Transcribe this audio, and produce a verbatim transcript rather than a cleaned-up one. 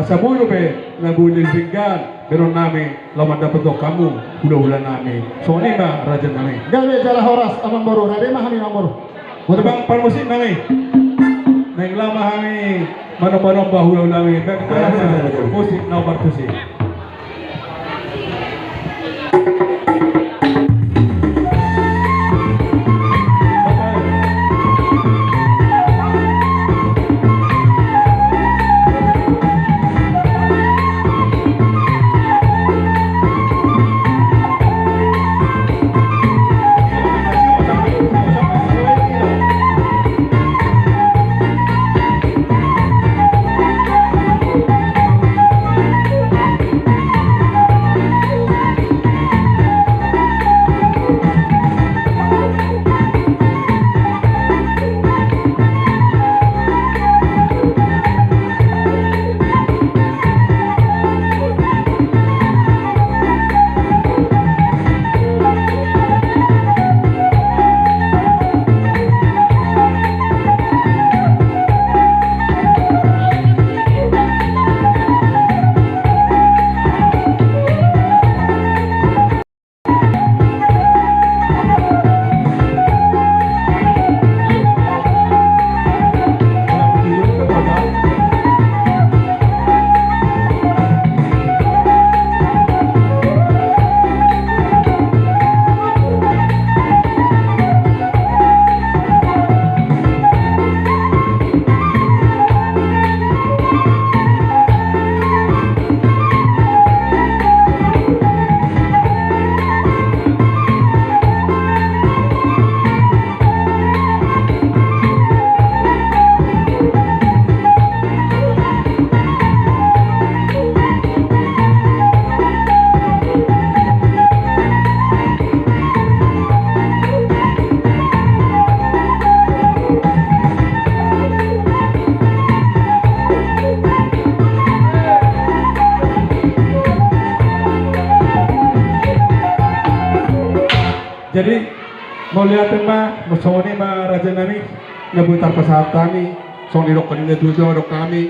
Sabulu pe na boi dipinggan bahenon nami laho mandapothon hamu hulahula nami. Songon i ma raja nami. Gabe jala horas amangboru, rade ma hami amangboru. Boti bang parmusik nami. Naeng laho ma hami manombanomba hulahula nami. Baen ma musik na parmusik. Jadi mauliate ma, songon i ma raja nami, na boi tarpasahat hami, songon i didok ni natua-tua, didok hami.